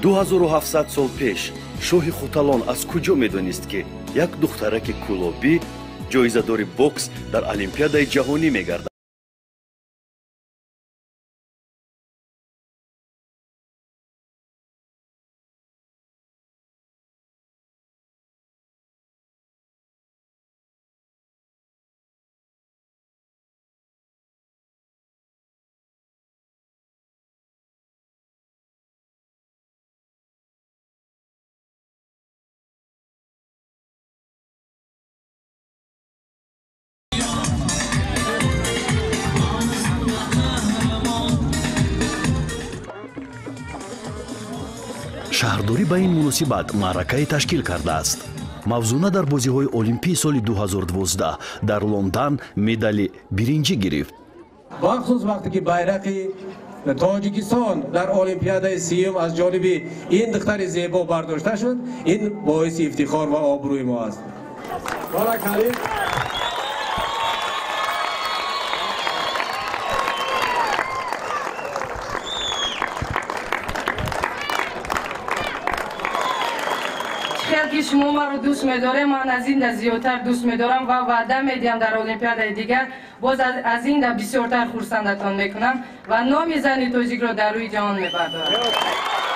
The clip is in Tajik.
2700 сол пеш шоҳи Хуталон аз куҷо медонист, ки як духтараки кӯлобӣ ҷоизадори бокс дар Олимпиадаи ҷаҳонӣ мегардад? Шаҳрдорӣ ба ин муносибат маъракае ташкил кардааст. Мавзуна дар бозиҳои Олимпии соли 2012 дар Лондан медали биринҷӣ гирифт. Бахусус вақте ки байрақи Тоҷикистон дар Олимпиадаи сиюм аз ҷониби ин духтари зебо бардошта шуд, ин боиси ифтихор ва обрӯи мо аст. Баракаллоҳ. Ки шумо маро дӯст медорем, ман аз ин да зиёдтар дӯст медорам ва ваъда медиҳам, дар Олимпиадаи дигар боз аз ин да бисёртар хурсандатон мекунам ва номи зани тоҷикро дар рӯи ҷаҳон мебардорам.